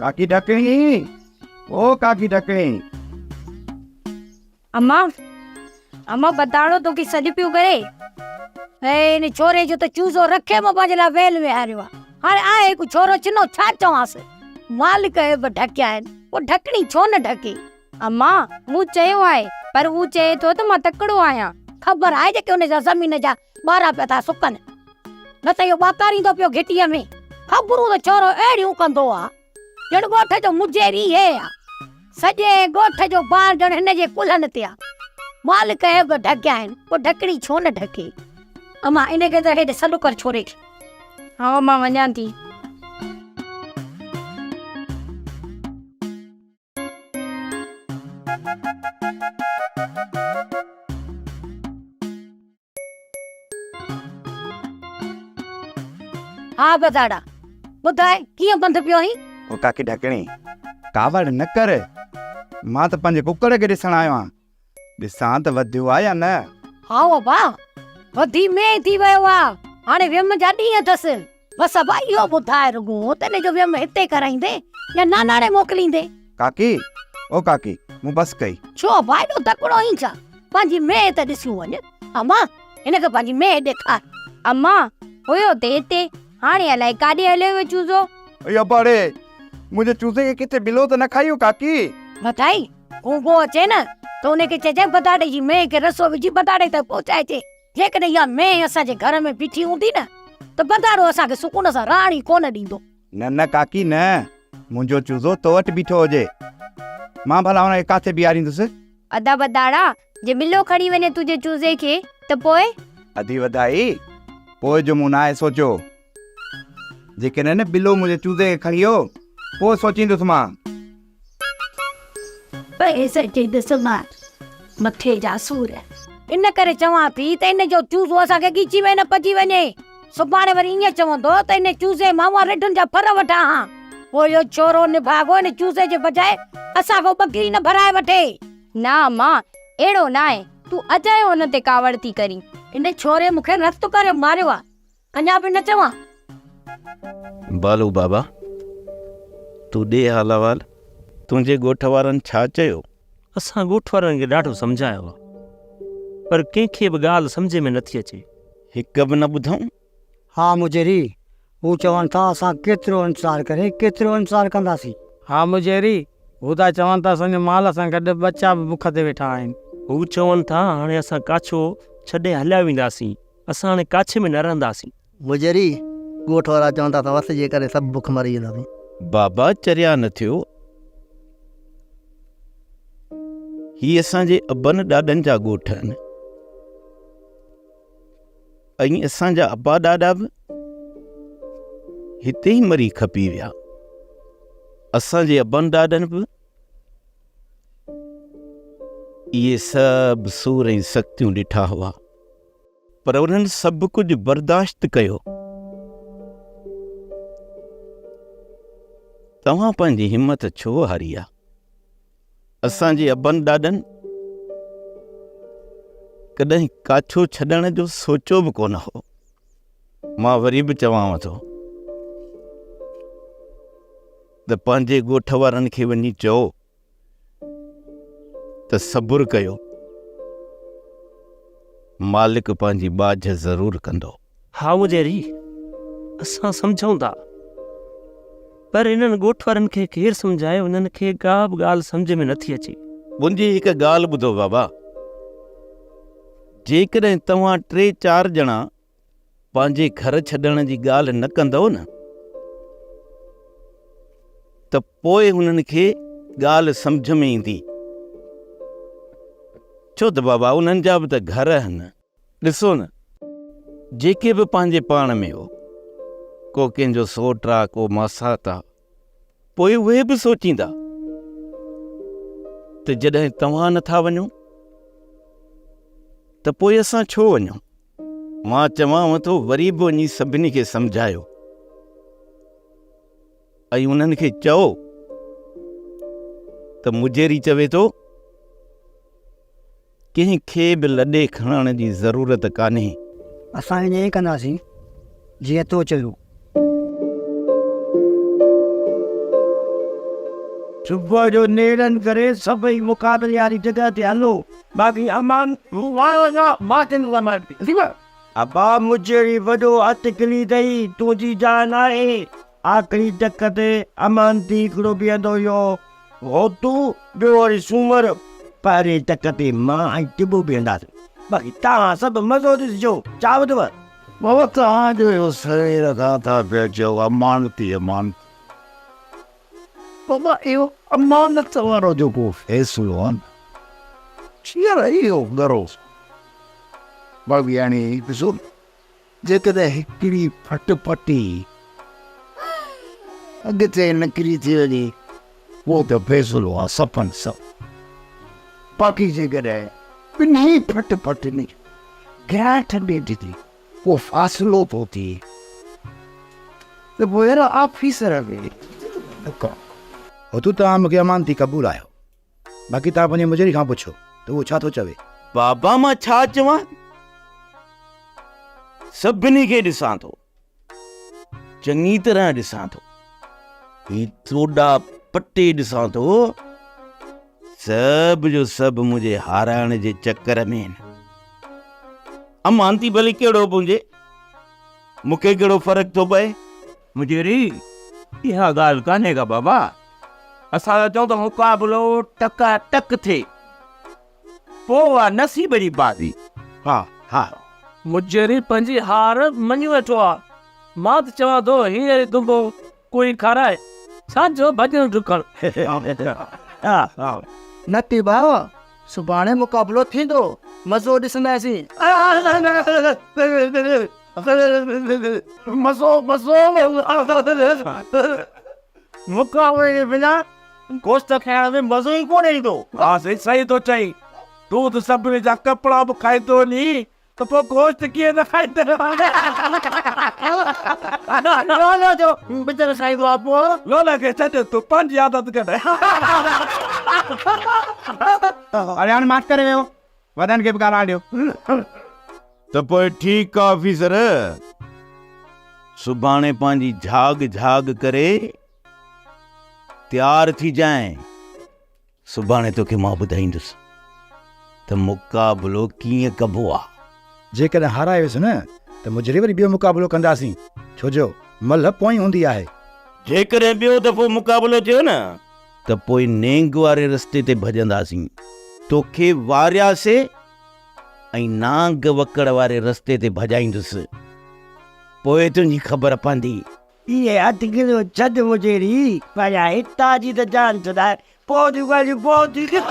ڪاڪي ڍڪڻي، او ڪاڪي ڍڪڻي. اما، اما بتاڙو توکي سڏ پيو ڪري. اي ان ڇوري جو ته چوزو رکي مون پنهنجي لاء ويل ويهاريو آ. هاڻي آهي هڪ ڇورو ڇنو ڇا چوانس. مالڪ عيب ڍڪيا آهن، پوء ڍڪڻي ڇو نه ڍڪي. اما، مون چيو آهي، پر هو چئي ٿو ته مان تڪڙو آهيان. خبر آهي جيڪي ان جا زمين جا ٻارا پيا ٿا سڪن. نه ته اهو ٻاڪاريندو پيو گهٽيء ۾. خبرون ته ڇورو اهڙيون ڪندو آ. ڄڻ ڳوٺ جو مجيري هي آ. سڄي ڳوٺ جو بار ڄڻ هن جي ڪلهن تي آ. مالڪ عيب ڍڪيا آهن، پوء ڍڪڻي ڇو نه ڍڪي؟ امان، ان کي ته هيڏي سڏ ڪر ڇوري کي. هائو مان وڃان ٿي. ها بزاڙا، ٻڌاء ڪيئن بند پيو آهين؟ او ڪاڪي ڍڪڻي، ڪاوڙ نه ڪر، مان ته پنهنجي ڪڪڙ کي ڏسڻ آيو آهيان، ڏسان ته وڌيو آهي يا نه؟ هائو ابا، وڌي مينهن ٿي ويو آ، هاڻي ويم جا ڏينهن اٿس. بس ابا اهو ٻڌاء رڳو ته ان جو ويم هتي ڪرائيندين يا ناناڻي موڪليندين؟ ڪاڪي، او ڪاڪي، مون بس ڪئي. ڇو ابا ايڏو تڪڙو آهين ڇا؟ پنهنجي مينهن ته ڏسيون وڃ. امان، هن کي پنهنجي مينهن ڏيکار. امان، هيو ته هتي، هاڻي الائي ڪاڏي هليو ويو چوزو. اي ابا ڙي، منهنجي چوزي کي ڪٿي ٻلو ته نه کائي ويو ڪاڪي. وڌائي، گونگو اچي نه ته ان کي چئجانء بتاٽي جي مينهن کي رسو وجهي بتاٽي تائين پهچائجي. جيڪڏهن اها مينهن اسان جي گهر ۾ بيٺي هوندي نه ته بندارو اسان کي سڪون سان رهڻ ئي ڪونه ڏيندو. نه نه ڪاڪي نه، منهنجو چوزو تو وٽ بيٺو هجي، مان ڀلا هن کي ڪاٿي بيهاريندس؟ ادا بداڙا، جي ٻلو کڻي وڃي تنهنجي چوزي کي ته پوء؟ ادي وڌائي، پوء جو مون ناهي سوچيو. جيڪڏهن نه ٻلو منهنجي چوزي کي کڻي ويو، پوء سوچيندس مان. پئي سوچيندس مان، مٿي جا سور. ان ڪري چوان ٿي ته ان جو چوزو اسان کي ڳچي ۾ نه پئجي وڃي. سڀاڻي وري ائين چوندو ته ان چوزي مان اها رڍن جا ڦر وٺان ها. پوء اهو ڇورو نڀاڳو ان چوزي جي بجاء اسان کان ٻڪري نه ڀرائي وٺي. نه امان، اهڙو ناهي. تون اجايو هن تي ڪاوڙ ٿي ڪرين. ان ڇوري مون کي رت ڪري ماريو آ. اڃا به نه چوان؟ بالو بابا، تون ڏي حال احوال، تنهنجي ڳوٺ وارن ڇا چيو؟ اسان ڳوٺ وارن کي ڏاڍو سمجهايو آ، پر ڪنهن کي به ڳالهه سمجهه ۾ نٿي اچي. هڪ به نه ٻڌئون؟ ها مجيري، هو چون ٿا اسان ڪيترو انتظار ڪري ڪيترو انتظار ڪنداسين. ها مجيري، هو ٿا چون ته اسان جو مال سان گڏ ٻچا به بک تي ويٺا آهن. هو چون ٿا هاڻي اسان ڪاڇو ڇڏي هليا وينداسين. اسان هاڻي ڪاڇي ۾ نه رهنداسين. مجري، ڳوٺ وارا چون ٿا اسان وس جي ڪري سڀ بک مري وينداسين. بابا چريا نه ٿيو. هي اسان جي ابن ڏاڏن جا ڳوٺ آهن ۽ اسان جا ابا ڏاڏا به هتي ئي مري کپي ويا. اسان جي ابن ڏاڏن به اهي سڀ سور ۽ سختيون ڏٺا هئا. پر انهن سڀ ڪجهه برداشت ڪيو. توهان پنهنجي همت ڇو هاري آ؟ اسان جي ابن ڏاڏن ڪڏهن ڪاڇو ڇڏڻ جو سوچيو به ڪونه هو. مان وري به چوانو ٿو ته پنهنجي ڳوٺ وارن کي وڃي چئو ته صبر ڪيو، مالڪ پنهنجي ٻاجهه ضرور ڪندو. ها مجيري، اسان سمجهون ٿا، پر انهن ڳوٺ وارن کي ڪير سمجهائي، انهن کي ڪا به ڳالهه سمجهه ۾ نٿي اچي. منهنجي هڪ ڳالهه ٻڌو بابا، جيڪڏهن توهان ٽي چار ڄڻا پنهنجي گهر ڇڏڻ جي ڳالهه نه ڪندؤ نه ته پوء هنن کي ڳالهه سمجهه ۾ ايندي. ڇو ته بابا انهن جا به ته گهر آهن. ڏسو نه جيڪي به پنهنجي پاڻ ۾ هو، ڪو ڪنهن جو سوٽ آ ڪو ماسات آ، پوء اهي به سوچيندا ته جڏهن توهان نٿا وڃو ته پوء اسان ڇو وڃون؟ مان چوانو ٿو وري به وڃي سڀني کي سمجهايو ۽ انهن کي چئو ته مجيري چوي ٿو ڪنهن کي به لڏي کڻڻ جي ضرورت ڪانهي. اسان ائين ئي ڪنداسين جيئن تو چيو. صبح جو نيرن ڪري سڀئي مقابلي واري جڳهه تي هلو. باقي امان ابا مجيري وڏو هٿ کلي اٿئي، تنهنجي جاء ناهي. آخري ٽڪ تي امانتي هڪڙو بيهندو اهو هوتو، ٻيو وري سومر. پهرين ٽڪ تي مان ۽ ٽٻو بيهنداسين. باقي توهان سڀ مزو ڏسجو. ڇا ٻڌو؟ بابا توهان جو اهو سوير کان ٿا پيا چئو امانتي امانتي. بابا اهو امانت وارو جيڪو فيصلو آهي نه يار اهو ڳرو باقي هاڻي ڏسو جيڪڏهن هڪڙي ڦٽ پٽي اڳتي نڪري ٿي وڃي پوء ته فيصلو آهي صفن صف باقي جيڪڏهن ٻنهي ڦٽ پٽن گرانٺ ڏيڍ ٿي ڪو فاصلو ٿو ٿئي ته پوء يار آفيسر کي ڪم. هتو توهان مون کي امانتي قبول آهيو. باقي توهان پنهنجي مجري کان پڇو ته اهو ڇا ٿو چوي. بابا مان ڇا چوان؟ سڀني کي ڏسان ٿو. چڱي طرح ڏسان ٿو. هي توڏا پٽي ڏسان ٿو. سڀ جو سڀ منهنجي هارائڻ جي چڪر ۾ آهن. امانتي ڀلي ڪهڙو به هجي، مون کي ڪهڙو فرق ٿو پئي. مجيري، اها ڳالهه ڪانهي ڪا بابا. اسان ته چئون ته مقابلو ٽڪا ٽڪ ٿئي. پوء اها نصيب جي بازي. ها ها. مجيري پنهنجي هار مڃي ويٺو آ. مان ته چوان ٿو هينئر ئي دنبو ڪوئي کارائي، ڇا جو ڀڄڻ ڊڪڻ. نتي ڀاء، سڀاڻي مقابلو ٿيندو، مزو ڏسنداسين. مزو مزو. مقابلي جي بنا گوشت کائڻ ۾ مزو ئي ڪونه ايندو. ها سائين صحيح ٿو چئين. تون ته سڀني جا ڪپڙا به کائيندو وڃين ته پوء گوشت ڪيئن نه کائيندين. لولو جو بچر کائيندو آ پوء. لولي کي ڇڏ تون پنهنجي عادت ڪڍ. اڙي هاڻي ماٺ ڪري ويهو. وڏن کي به ڳالهائڻ ڏيو. ته پوء ٺيڪ آ آفيسر. سڀاڻي پنهنجي جهاڳ جهاڳ ڪري تيار ٿي جانء. سڀاڻي توکي مان ٻڌائيندس ته مقابلو ڪيئن ڪبو آ. جيڪڏهن هارائي ويس نه ته مجري وري ٻيو مقابلو ڪنداسين، ڇو جو ملهه پوئين هوندي آهي. جيڪڏهن ٻيو دفعو مقابلو ٿيو نه ته پوء نينگ واري رستي تي ڀڄنداسين. توکي وارياسي ۽ نانگ وڪڙ واري رستي تي ڀڄائيندس. پوء تنهنجي خبر پوندي. اهي اڌ ڪلو ڇڏ مجيري، پنهنجا هتان جي ته جان ڇڏائي، پوء ٿيون ڳالهيون پوء ٿيون.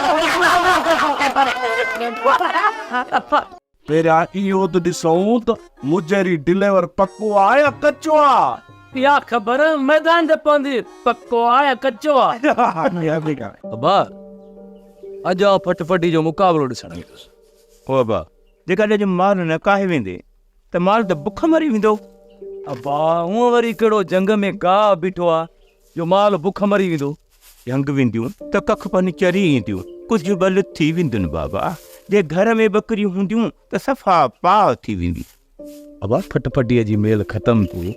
پهريان اهو ته ڏسون ته مجيري ڊليور پڪو آ يا ڪچو آ. اها خبر ميدان تي پوندي پڪو آ يا ڪچو آ. ابا اڄ آئون ڦٽ ڦٽي جو مقابلو ڏسڻ ويندس. او ابا جيڪڏهن اڄ مال نه ڪاهي ويندي ته مال ته بک مري ويندو. ابا هونء وري ڪهڙو جهنگ ۾ گاهه بيٺو آ جو مال بک مري ويندو. جهنگ وينديون ته ڪک پن چري اينديون، ڪجهه ٻل ٿي ويندن بابا. جي گهر ۾ ٻڪريون هونديون ته صفا پاء ٿي ويندي. ابا ڦٽ ڦٽيء جي ميل ختم ٿي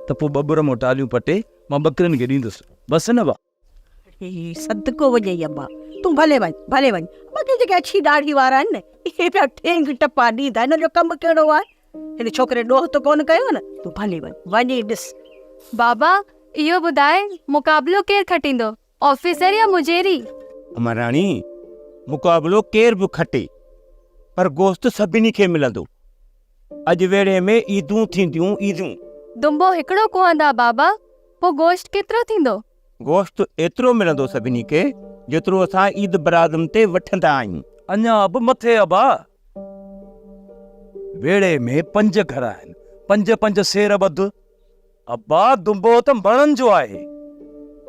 ته پوء ٻٻر مان ٽاليون پٽي مان ٻڪرين کي ڏيندس. بس نه ابا. اڙي صدقو وڃئي ابا، تون ڀلي وڃ، ڀلي وڃ. باقي جيڪي اڇي ڏاڙهي وارا آهن نه، اهي پيا ٺينگ ٽپا ڏيندا، هنن جو ڪم ڪهڙو آهي؟ هن ڇوڪري ڏوهه ته ڪونه ڪيو نه، تون ڀلي وڃ، وڃي ڏس. بابا، اهو ٻڌاء، مقابلو ڪير کٽيندو، آفيسر يا مجيري؟ امان راڻي، مقابلو ڪير به کٽي، پر گوشت سڀني کي ملندو. اڄ ويڙهي ۾ عيدون ٿينديون، عيدون. دنبو هڪڙو ڪهندا بابا، پوء گوشت ڪيترو ٿيندو؟ گوشت ايترو ملندو سڀني کي، جيترو اسان عيد برادم تي وٺندا آهيون. اڃا به مٿي ابا. ويڙهي ۾ پنج گهر آهن، پنج پنج سير ٻڌ. ابا دنبو ته مڻن جو آهي.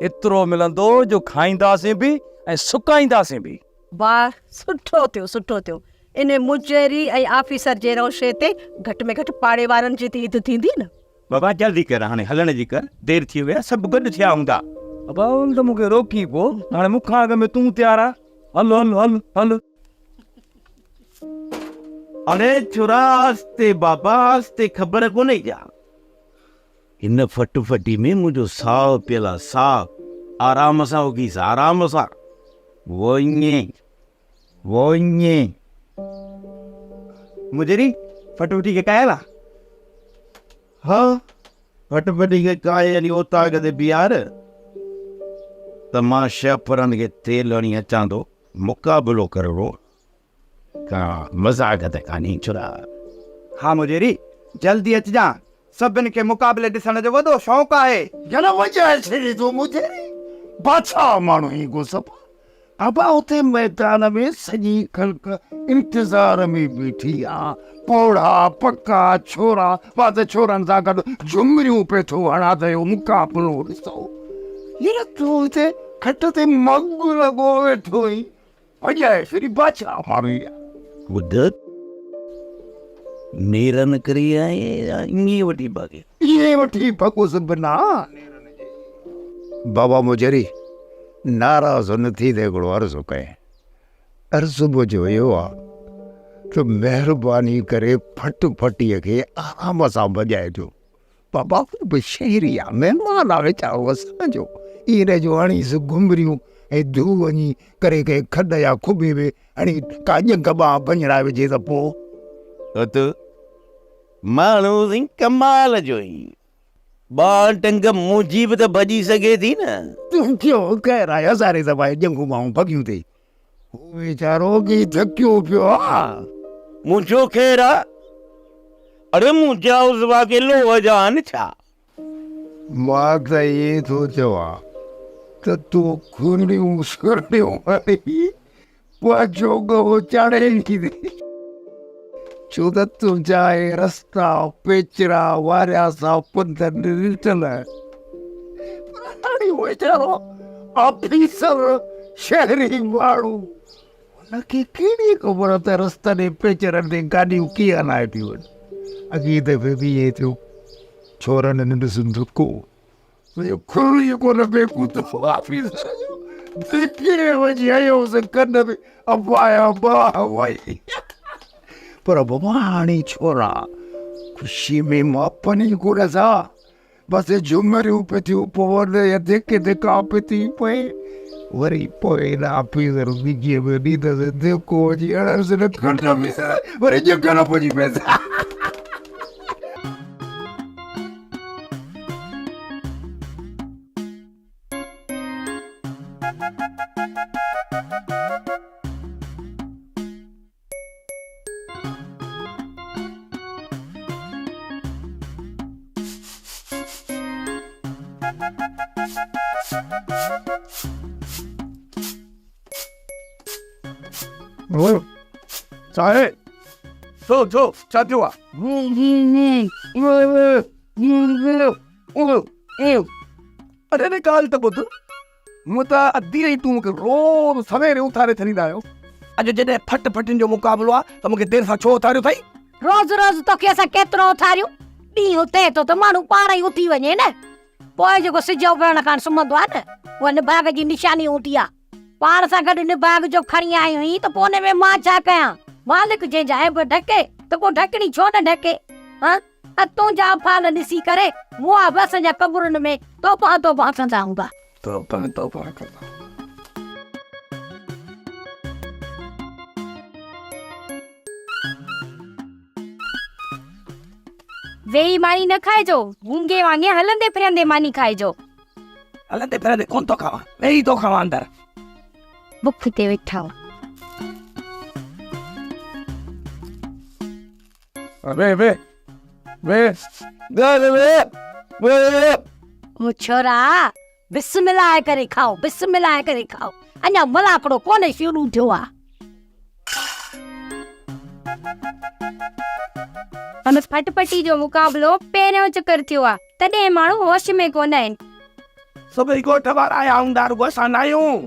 ايترو ملندو جو کائينداسين به ۽ سڪائينداسين به. واهه سٺو ٿيو سٺو ٿيو. انهي مجيري ۽ آفيسر جي روشي تي گهٽ ۾ گهٽ پاڙي وارن جي ته عيد ٿيندي نه. بابا جلدي ڪر هاڻي هلڻ جي ڪر دير ٿي وئي آهي سڀ گڏ ٿيا هوندا. ابا ان ته مون کي روڪين پيو هاڻي مون کان اڳ ۾ تون تيار آ هل هل هل هل. اڙي ڇورا آهستي بابا آهستي خبر ڪونهي ڇا. هن ڦٽ ڦٽي ۾ منهنجو ساهه پيل آ ساهه. آرام سان اگهيس، آرام سان. وڃي، وڃي. مجري، ڦٽڦٽي کي ڪاهيل آ؟ ها، ڦٽڦٽي کي ڪاهي هلي اوطاق تي بيهار ته مان شهپرن کي تيل هڻي اچان ٿو، مقابلو ڪرڻو ڪا مذاق ته ڪانهي ڇڙا. ها مجيري، جلدي اچجان، سڀن کي مقابلي ڏسڻ جو وڏو شوق آهي. يار وڄائي ڇڏي ٿو مجيري، بادشاهه ماڻهو هين ڪو صفا. ابا اتي ميدان ۾ سڄي خلق انتظار ۾ بيٺي آ، پوڙها، پڪا، ڇورا، مان ته ڇورن سان گڏ جهمريون پئي ٿو هڻان ته اهو مقابلو ڏسو. يار تون هتي کٽ تي مڳ لڳو ويٺو آهين. وڄائي ڇڏي بادشاهه ماڻهو آ. ٻڌ، نيرن ڪري آئين يا ائين ئي وٺي ڀڳين؟ ائين ئي وٺي ڀڳس بنا نيرن جي. بابا مجري، ناراض نه ٿي ته هڪڙو عرض ڪيان. عرض منهنجو اهو آ ته مهرباني ڪري ڦٽ ڦٽيء کي آرام سان ڀڄائجو. بابا هو به شهري آ، مهمان آ ويچارو اسان جو. ائين نه جو هڻيس گهمريون ۽ ڌو وڃي ڪري ڪنهن کڏ يا کٻي ۾ هڻي ڪا ڄنگهه ٻانهن ڀڃرائي وجهي ته پوء؟ ات ماڻهو سائين ڪمال جو ئي. ٻانهن ٽنگ منهنجي به ته ڀڄي سگهي ٿي نه. تنهنجو خير آهي هزارين دفعا اهي ڄنگهون ٻانهون ڀڳيون اٿئي. هو ويچارو اڳي ئي ٿڪيو پيو آ. منهنجو خير آ؟ اڙي منهنجا عضوا ڪي لوهه جا آهن ڇا؟ مان ته ائين ٿو چوان ته تون کورڙيون سرڙيون هڻي پنهنجو ڳهو چاڙهي ايندين. ڇو ته تنهنجا اهي رستا پيچرا وارياسا پنڌ ڏٺل آهن. پر هاڻي ويچارو آفيسر شهري ماڻهو هن کي ڪهڙي خبر ته رستن ۽ پيچرن تي گاڏيون ڪيئن هلائي ٿيون وڃن. اڳئين دفعي به ائين ٿيو. ڇورن ڏنس ڌڪو. سو کل ئي ڪونه پئي ڪتو آفيسر جو ڌڪي وڃي هنيوس ڪن ۾ ابا يا باهه وئي. پر بابا هاڻي ڇورا خوشي ۾ ماپن ئي ڪونه ٿا. بس جهمريون پئي ٿيون پون يا ڌڪ ڌڪا پئي ٿي پئي. وري پوء هن آفيسر ڳچيء ۾ ڏيندس ڌڪو وڃي هڻنس نه کنڊ ۾، وري ڄنگهه نه پڄي پيس. ڇا آهي؟ ڇو ڇو ڇا ٿيو آ؟ اڙي اڙي ڳالهه ته ٻڌ. هونء ته ادي ۽ تون مون کي روز سويري اٿاري ڇڏيندا آهيو. اڄ جڏهن ڦٽ ڦٽين جو مقابلو آ ته مون کي دير سان ڇو اٿاريو اٿئي؟ روز روز توکي اسان ڪيترو اٿاريون؟ ڏينهن اٿئي ٿو ته ماڻهو پاڻ ئي اٿي وڃي نه. پوء جيڪو سج اڀرڻ کان سمهندو آ نه، اها نڀاڳ جي نشاني هوندي آ. پاڻ سان گڏ نڀاڳ جو کڻي آيو آهين ته پوء ان ۾ مان ڇا ڪيان؟ مالڪ جنهن جا عيب ڍڪي ته پوء ڍڪڻي ڇو نه ڍڪي؟ هان؟ ۽ تنهنجا افعال ڏسي ڪري مئا به اسان جا قبرن ۾ توبهه توبهه ڪندا هوندا. توبهه توبهه ڪندا. ويهي ماني نه کائجو، گونگي وانگي هلندي ڦرندي ماني کائجو. هلندي ڦرندي ڪونه ٿو کاوان، ويهي ٿو کاوان اندر. بک تي ويٺا. وي وي وي وي. او ڇورا بسم الله ڪري کائو بسم الله ڪري کائو اڃا ملاکڙو ڪونه شروع ٿيو آ. ڦٽ پٽي جو مقابلو پهريون چڪر ٿيو آ تڏهن ماڻهو هوش ۾ ڪونه آهن. سڀئي ڳوٺ وارا آيا هوندا رڳو اسان نه آهيون.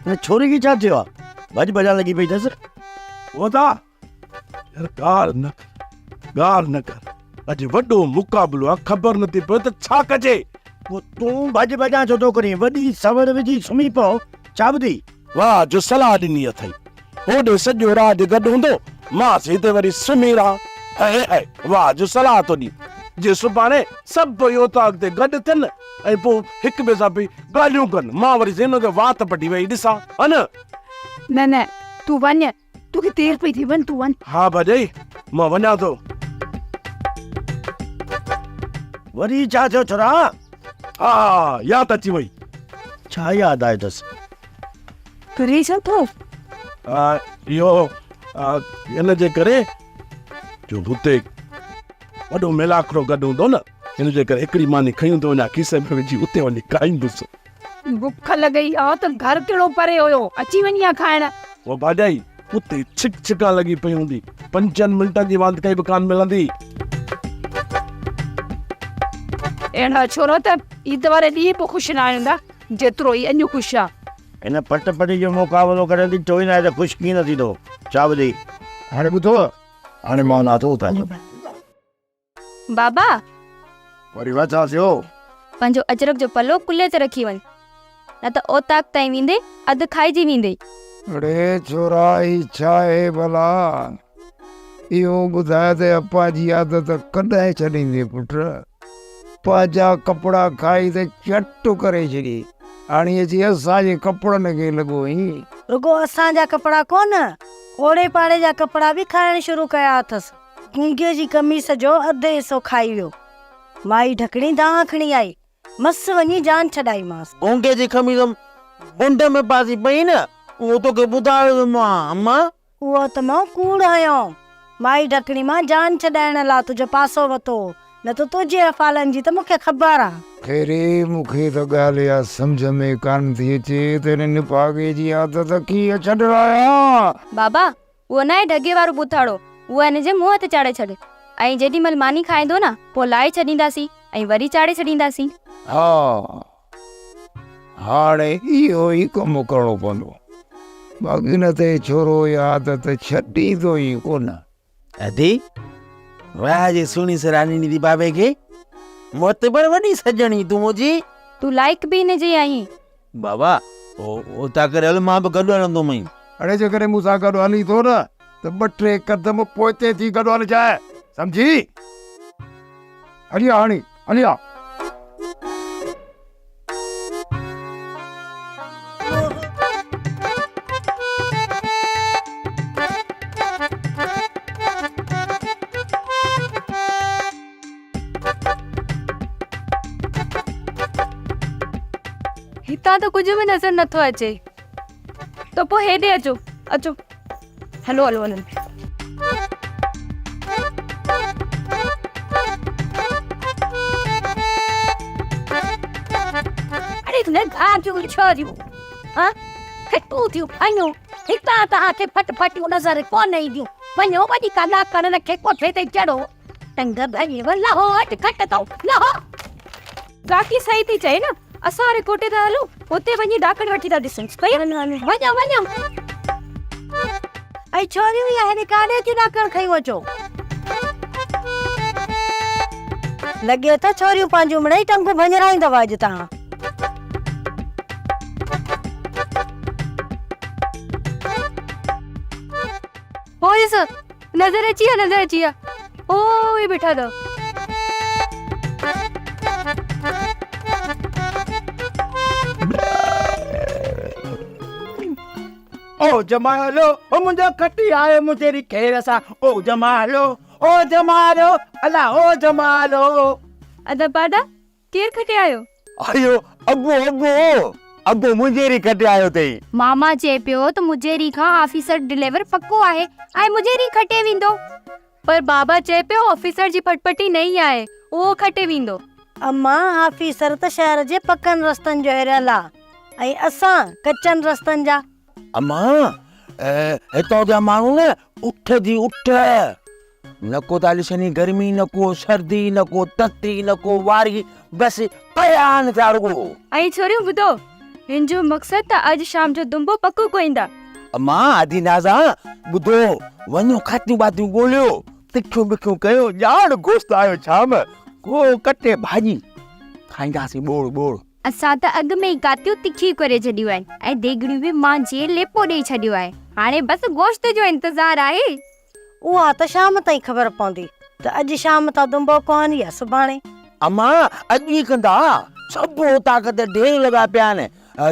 هن ڇوري کي ڇا ٿيو آ؟ ڀڄ ڀڄان لڳي پئي اٿس. ودا يار ڳالهه نه ڪر ڳالهه نه ڪر اڄ وڏو مقابلو آ خبر نه ٿي پوي ته ڇا ڪجي. پوء تون ڀڄ ڀڄان ڇو ٿو ڪرين؟ وڏي سوڙ وجهي سمهي پئو ڇا ٻڌي؟ واهه جو صلاح ڏني اٿئي. هوڏي سڄو راڄ گڏ هوندو، مان سي هتي وري سمهي رهان. هئي هئي واهه جو صلاح ٿو ڏين. جي سڀاڻي سڀئي اوطاق تي گڏ ٿين ۽ پوء هڪ ٻئي سان پئي ڳالهيون ڪن. مان وري زينو کي وات پٽي ويهي ڏسان ها نه؟ نه نه تون وڃ، توکي دير پئي ٿئي، وڃ تون وڃ. ها ڀاڄائي مان وڃان ٿو. وري ڇا ٿيو ڇورا؟ ها ياد اچي وئي. ڇا ياد آيو اٿس؟ ڪري ڇا ٿو؟ اهو ان جي ڪري جو هتي وڏو ميلاکڙو گڏ هوندو نه، ان جي ڪري هڪڙي ماني کنيون ٿو وڃان کيسي ۾ وجهي اتي وڃي کائيندس. بک لڳئي آ ته گهر ڪهڙو پري هيو، اچي وڃين ها کائڻ. او ڀاڄائي، اتي ڇڪ ڇڪان لڳي پئي هوندي، پنجن منٽن جي واندڪائي به ڪانه ملندي. اهڙا ڇورا ته عيد واري ڏينهن به خوش ناهن هوندا، جيترو هي اڄ خوش آ. هن پٽ پٽي جو مقابلو ڪرڻ ٿي چوي ناهي ته خوش ڪيئن نه ٿيندو. ڇا ٻڌي. هاڻي ٻڌو، هاڻي مان نٿو اتان. بابا! وري وا ڇا ٿيو؟ پنهنجو اجرڪ جو پلو ڪلهي تي رکي وڃ، نه ته اوطاق تائين ويندي اڌ کائجي ويندئي. اڙي ڇورا هي ڇا آهي ڀلا؟ اهو ٻڌاء ته اپا جي عادت ڪڏهن ڇڏيندين پٽ؟ پنهنجا ڪپڙا کائي ته چٽ ڪري ڇڏي، هاڻي اچي اسان جي ڪپڙن کي لڳو آهين. رڳو اسان جا ڪپڙا ڪونه، اوڙي پاڙي جا ڪپڙا به کائڻ شروع ڪيا اٿس. گونگي جي قميص جو اڌ حصو کائي ويو. مائي ڍڪڻي دانهن کڻي آئي. مس وڃي جان ڇڏائيمانس. گونگي جي قميص بنڊ ۾ ڦاسي پئي نه، اهو توکي ٻڌايو ٿو مان، اما. اهو ته مون ڪوڙ هنيو. مائي ڍڪڻي مان جان ڇڏائڻ لا تنهنجو پاسو وتو هو، نه ته تنهنجي افعالن جي ته مون کي خبر آ. خيري، مون کي ته ڳالهه اها سمجهه ۾ ڪانه ٿي اچي ته هن نڀاڳي جي عادت ڪيئن ڇڏرايان. بابا، اهو ناهي ڍڳي وارو ٻوٿاڙو، اهو هن جي منهن تي چاڙهي ڇڏ ۽ جيڏي مهل ماني کائيندو نه، پوء لاهي ڇڏينداسين ۽ وري چاڙهي ڇڏينداسين. ها، هاڻي اهو ئي ڪم ڪرڻو پوندو، باقي نه ته هي ڇورو اها عادت ڇڏيندو ئي ڪونه. ادي، واهه جي سهڻي صلاح ڏني ٿي بابي کي. معتبر وڏي سڄڻ آهين تون منهنجي. تون لائق به هن جي آهين. بابا، اوطاق ڪري هل، مان به گڏ هلندومئين. اڙي جيڪڏهن مون سان گڏ هلين ٿو نه ته ٻه ٽي قدم پوئتي ٿي گڏ هلجانء، سمجهي؟ هلي آ هاڻي، هلي آ. هتان ته ڪجهه به نظر نٿو اچي. ته پوء هيڏي اچو، اچو. هلو هلو هلو. اڙي ننڍا جون ڇوريون، ها کٽون ٿيون کايون، هتان توهان کي ڦٽ ڦٽيون نظر ڪونه اينديون. وڃو وڃي ڪا ڏاڪڻ رکي ڪوٺي تي چڙهو. ٽنگ ڀڃي و لهو اڄ کٽ تان لهو. ڪاڪي صحيح ٿي چئي نه، اسان واري ڪوٺي تي هلون، اتي وڃي ڏاڪڻ وٺي ٿا ڏسون. وڃو وڃو. ۽ ڇوريون اها هيڏي ڪاڏي ٿيون ڏاڪڻ کنيون اچو. لڳي ته ڇوريون پنهنجون مڙئي ٽنگون ڀڃرائيندؤ اڄ توهان. هو ڏس نظر اچي ويا نظر اچي ويا او اهي بيٺا اٿو. او جمالو او منهنجو کٽي آيو منهنجي خير سان او جمالو او جمالو الا او جمالو. ادا پاڏا ڪير کٽي آيو؟ آيو ابو ابو ابو مجيري کٽي آيو اٿئي. ماما چئي پيو ته مجيري کان آفيسر ڊليور پڪو آهي ۽ مجيري کٽي ويندو. پر بابا چئي پيو آفيسر جي ڦٽڦٽي نئين آهي اهو کٽي ويندو. اما آفيسر ته شهر جي پڪن رستن جو هريل آ ۽ اسان ڪچن رستن جا. اما هتان جا ماڻهو نه اٺ جي اٺ. نه ڪو ٿا ڏسن گرمي نه ڪو سردي نه ڪو تتي نه ڪو واري بس پيا آهن ٿيا رڳو. ۽ ڇوريون ٻڌو هن جو مقصد ته اڄ شام جو دنبو پڪو ڪوئيندا. اما ادي نازا ٻڌو وڃو کاتيون باتيون ڳوليو تکيون بکيون ڪيو ڄاڻ گوشت آيو ڇام ڪو ڪٽي ڀاڄي کائينداسين ٻوڙ ٻوڙ. اسان ته اڳ ۾ ئي ڪاتيون تکيون ڪري ڇڏيون آهن ۽ ديڳڙيون به مانجهي ليپو ڏئي ڇڏيو آهي هاڻي بس گوشت جو انتظار آهي. اها ته شام تائين خبر پوندي ته اڄ شام ٿا دنبو ڪهن يا سڀاڻي. امان، اڄ ئي ڪندا. سڀ اوطاق تي ڍير لڳا پيا آهن.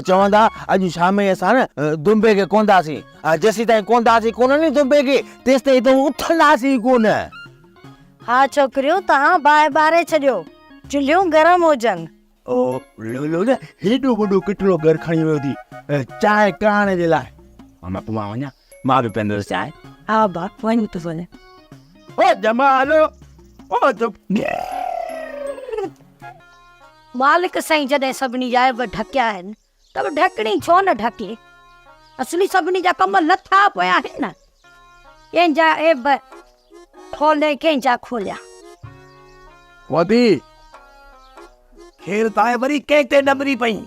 چوندا، اڄ شام ئي اسان نه دنبي کي ڪهنداسين. جيسيتائين ڪهنداسين ڪونه ني دنبي کي، تيستائين هتان اٿنداسين ئي ڪونه. ها ڇوڪريون، توهان باهه ٻاري ڇڏيو. چلهيون گرم هجن. او لولو نه هيڏو وڏو ڪٽلو گهر کڻي ويو ٿي چانهه ڪرائڻ جي لاء. ماما پوء مان وڃان مان به پيئندس چانهه. ها با وڃ تون وڃ. او جمال او تو. مالڪ سائين جڏهن سڀني جا عيب ڍڪيا آهن ته به ڍڪڻي ڇو نه ڍڪي؟ اصلي سڀني جا ڪم لٿا پيا آهن نه. ڪنهن جا عيب کولي ڪنهن جا کوليان. وادي، خير ته آهي وري ڪنهن تي ڏمري پئين؟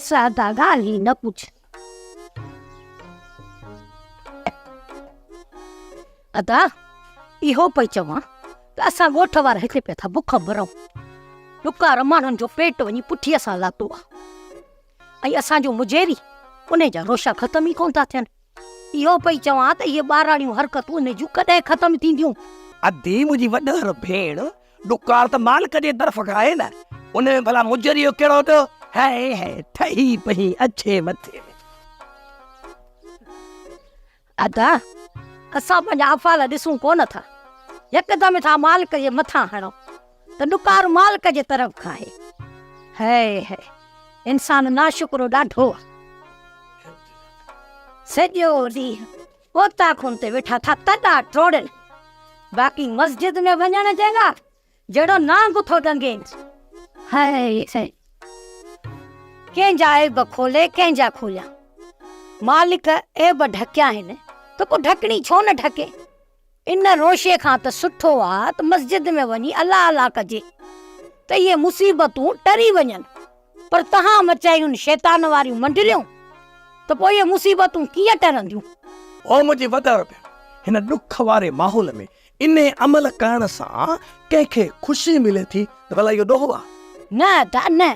سادا ڳالهه ئي نه پڇ. ادا، اهو پئي چوان ته اسان ڳوٺ وارا هتي پيا ٿا بک مرون. ڏڪار ماڻهن جو پيٽ وڃي پٺيء سان لاتو آ ۽ اسان جو مجيري انهي جا روشا ختم ئي ڪونه ٿا ٿين. اهو پئي چوان ته اهي ٻاراڻيون حرڪتون انهي جون ڪڏهن ختم ٿينديون؟ ادي منهنجي وڏهر ڀيڻ، ڏڪار ته مالڪ جي طرف کان آهي نه، ان ۾ ڀلا مجري جو ڪهڙو ڏوهه؟ هيء هيء ٺهي پئي اڇي مٿي ۾. ادا، اسان پنهنجا افعال ڏسون ڪونه ٿا، يڪدم ٿا مالڪ جي مٿان هڻون ته ڏڪار مالڪ جي طرف کان آهي. هيء هيء انسان ناشڪرو ڏاڍو آ. سڄو ڏينهن اوطاقن تي ويٺا ٿا تڏا ٽوڙين، باقي مسجد ۾ وڃڻ جي لاء جهڙو نانگ ٿو ڏنگين. هيء هيء ڪنهن جا عيب کولي ڪنهن جا کوليان. مالڪ عيب ڍڪيا آهن ته ڪو ڍڪڻي ڇو نه ڍڪي. ان روشي کان ته سٺو آ ته مسجد ۾ وڃي الله الله ڪجي ته اهي مصيبتون ٽري وڃن پر توهان مچايون شيطان واريون منڊليون ته پوء اهي مصيبتون ڪيئن ٽرنديون. او منهنجي وڏر ڀيڻ، هن ڏک واري ماحول ۾ انهي عمل ڪرڻ سان ڪنهن کي خوشي ملي ٿي ته ڀلا اهو ڏوهه آ؟ نه ادا نه،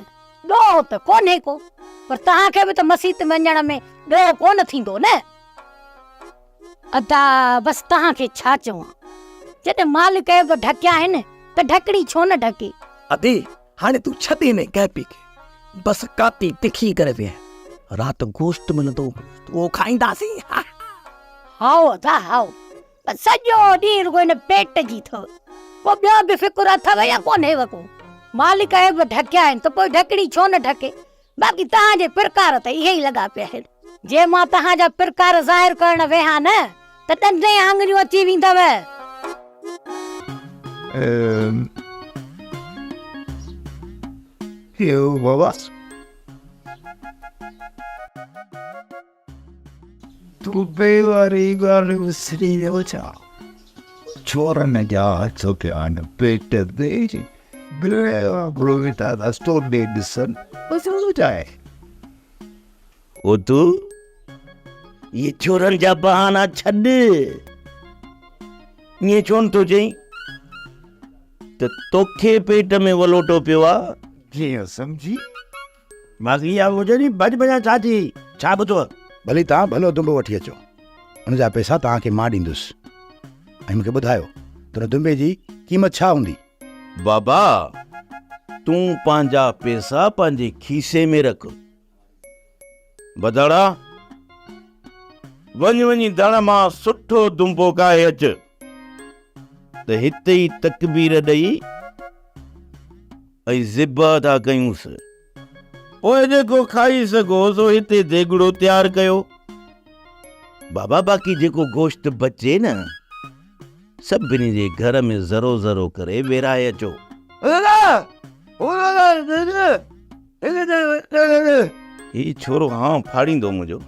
ڏوهه ته ڪونهي ڪو، پر توهان کي به ته مسيت وڃڻ ۾ ڏوهه ڪونه ٿيندو نه؟ ادا بس توهان کي ڇا چوان، جڏهن مالڪ عيب ڍڪيا آهن ته ڍڪڻي ڇو نه ڍڪي. ادي هاڻي تون ڇڏ انهي ڪئپي کي، بس ڪاتي تکي ڪري ويهه، رات گوشت ملندو گوشت اهو کائينداسين. هائو ادا هائو، بس سڄو ڏينهن رڳو هن پيٽ جي اٿو، ڪو ٻيو به فڪر اٿو يا ڪونهيو ڪو. مالڪ عيب ڍڪيا آهن ته پوء ڍڪڻي ڇو نه ڍڪي. باقي توهان جي پرڪار ته اهي ئي لڳا پيا آهن. جي مان توهان جا پرڪار ظاهر ڪرڻ ويهان نه ته ڏندين آڱريون اچي ويندؤ. اهو بابا دبي واري ڳالهه وسري ويو ڇا؟ ڇورن جا هٿ پيا آهن پيٽ تي، بلي وانگر ويٺا ٿا سوڍي ڏسن، بس اهو ڇا آهي؟ ادو، اهي ڇورن جا بهانا ڇڏ. ائين ڇو نٿو چئين ته توکي پيٽ ۾ ولوٽو پيو آ؟ جيئن سمجهي. باقي اها هجي ني ڀڄ ڀڄان ڇا ٿي؟ ڇا ٻڌو؟ ڀلي توهان ڀلو دنبو وٺي اچو. ان جا پئسا توهان کي مان ڏيندس. ۽ مون کي ٻڌايو ته ان دنبي جي قيمت ڇا هوندي؟ بابا، تون پنهنجا پئسا پنهنجي کيسي ۾ رک. بدڙا، وڃ وڃي ڌڻ مان سٺو دنبو ڪاهي اچ ته هتي ئي تڪبير ڏئي ۽ ذبح ٿا ڪيونس. پوء جيڪو کائي سگهو سو هتي ديڳڙو تيار ڪيو. بابا باقي جيڪو گوشت بچي نه سڀني جي گهر ۾ ذرو ذرو ڪري ورهائي اچو. هي ڇورو هانء ڦاڙيندو منهنجو.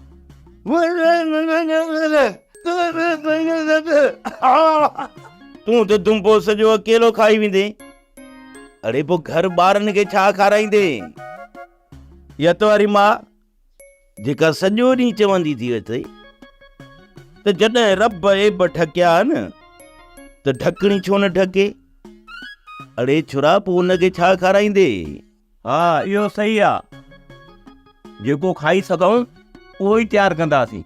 تون ته دنبو سڄو اڪيلو کائي ويندين. اڙي پوء گهر ٻارن کي ڇا کارائيندين؟ يا تو واري ماء جيڪا سڄو ڏينهن چوندي ٿي اٿئي ته جڏهن رب عيب ڍڪيا نه ته ڍڪڻي ڇو نه ڍڪي؟ اڙي ڇورا پوء ان کي ڇا کارائيندين؟ ها اهو صحيح آ جيڪو کائي سگهون اهو ئي تيار ڪنداسين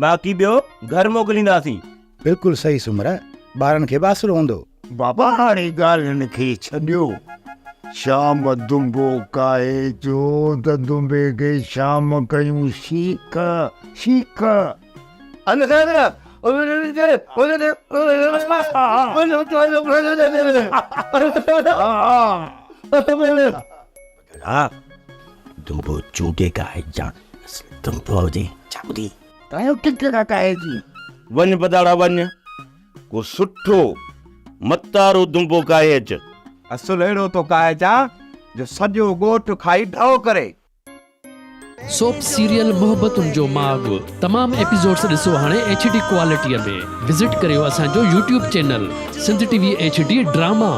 باقي ٻيو گهر موڪلينداسين. بلڪل صحيح سومره، ٻارن کي به آسرو هوندو. بابا هاڻي ڳالهين کي ڇڏيو. شام دنبو ڪاهي اچو ته دنبي کي شام ڪيون شيخ شيخ. دنبو چونڊي ڪاهي اچان دنبو هجي ڇا ٻڌي. تايو ڪٿي ڪاهي اچي. وڃ بداڙا وڃ. ڪو سٺو متارو دنبو ڪاهي اچ. اصل اهڙو ٿو ڪاهي اچان جو سڄو ڳوٺ کائي ڍؤ ڪري. سوپ سيريل محبتن جو ماڳ تمام ايپيسوڊس ڏسو هاڻي ايڇ ڊي ڪوالٽي ۾ وزٽ ڪريو اسان جو YouTube channel Sindh T V H D drama.